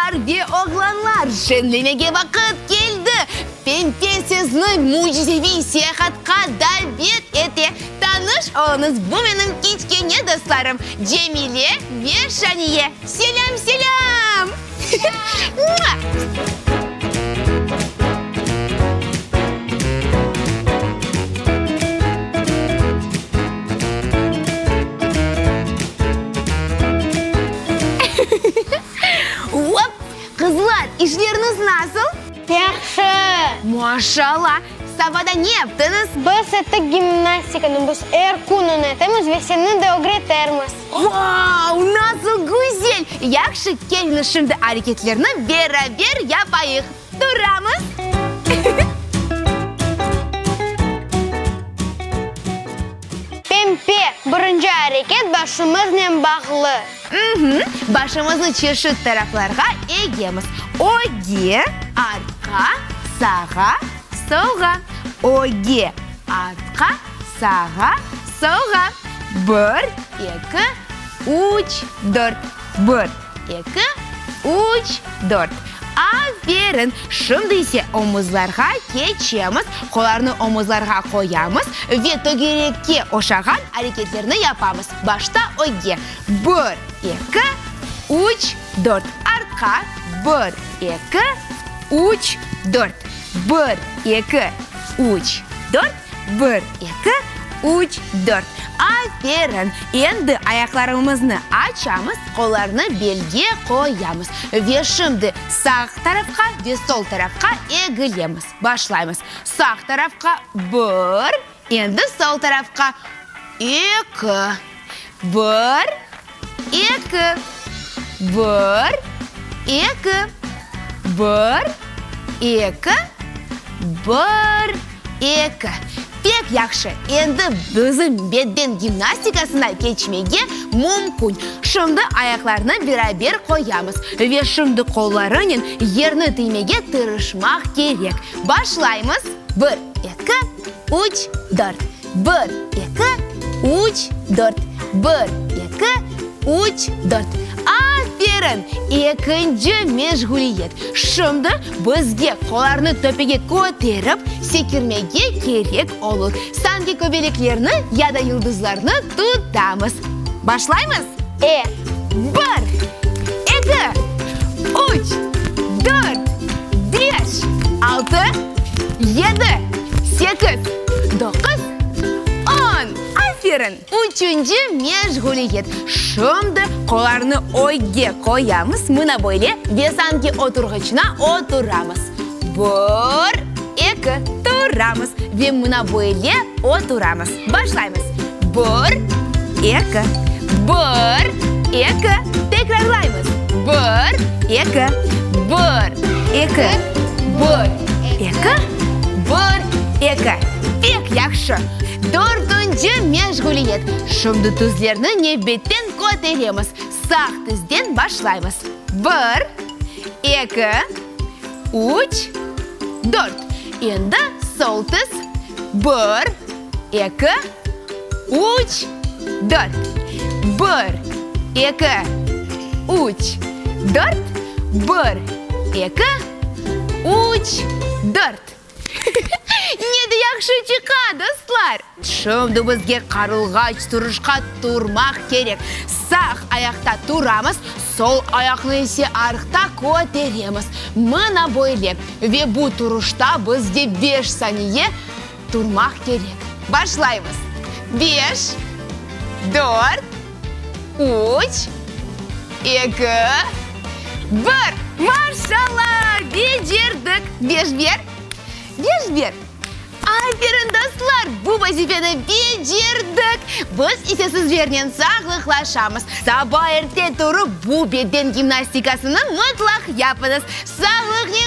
Qızlar ve oğlanlar, şenlemege vaqıt keldi! Pempe sizni mücizeviy seyahatqa davet ete. Tanış oluñız, bu menim kiçkene dostlarım, Cemile ve Şaniye. Selâm, selâm! Op! Qızlar, işleriñiz nasıl? Yahşı! Maşallah! Sabada ne yaptıñız? Biz ettik gimnastikanı, biz er kün onı etemiz ve seni de ögretermiz. Vau, nasıl güzel! Yahşı, keliñiz şimdi areketlerni beraber yapayıq. Turamız! Pempe, birinci areket başımıznen bağlı. Başımıznı çeşit taraflarğa egemiz. Ögge, artqa, sağa, solğa. Ögge, artqa, sağa, solğa. Bir, eki, üç, dört. Bir, eki, üç, dört. Aferin! Şimdi ise omuzlarğa keçemiz. Qollarnı omuzlarğa qoyamız ve tögerekke oşağan areketlerni yapamız. Başta ögge. Bir, eki, üç, dört. Artqa. Bir, eki, üç, dört. Bir, eki, üç, dört. Bir, eki, üç, dört. Aferin! Endi ayaqlarımıznı açamız, qollarnı belge qoyamız. Ve şimdi sağ tarafqa ve sol tarafqa egilemiz. Başlaymız. Sağ tarafqa, bir. Endi sol tarafqa, eki. Bir, eki. Bir, eki. Bir, eki. Bir, eki. Pek yahşı! Endi bizim beden gimnastikasına keçmege mümkün. Şimdi ayaqlarnı beraber qoyamız ve şimdi qollarınen yerni tiymege tırışmaq kerek. Başlaymız! Bir, eki, üç, dört. Bir, eki, üç, dört. Bir, eki, üç, dört. Aferin! Ekinci meşğuliyet. Şimdi bizge qollarnı töpege köterip, sekirmege kerek olur. Sanki köbeleklerni ya da yıldızlarnı tutamız. Başlaymız? E. Bir, eki, üç, dört, beş, altı, yedi, sekiz, doquz, on. Aferin! Üçünci meşğuliyet. Şimdi qollarnı ögge qoyamız, mına böyle, ve sanki oturğıçına oturamız. Bir, eki, turamız ve mına böyle oturamız. Başlaymız. Bir, eki, bir, eki. Tekrarlaymız. Bir, eki, bir, eki, bir, eki, bir, eki. Pek yahşı. Dördünci meşğuliyet. Şimdi tizlerni nevbetten köteremiz. Sağ tizden başlaymız. Bir, eki, üç, dört. Endi sol tiz. Bir, eki, üç, dört. Bir, eki, üç, dört. Bir, eki, üç, dört. Ne de yahşı çıqa, dostlar! Şimdi bizge qarılğaç turuşqa turmaq kerek. Sağ ayaqta turamız, sol ayaqnı ise arqta köteremiz. Mına böyle. Ve bu turuşta bizge beş saniye turmaq kerek. Başlaymız. Beş, dört, üç, eki, bir. Maşallah! Becerdik! Beş bir, beş bir. Aferin, dostlar! Bu vazifeni becerdik! Biz ise sizlernen sağlıqlaşamız. Saba erte turıp, bu beden gimnastikasını mıtlaq yapıñız. Sağlıqnen!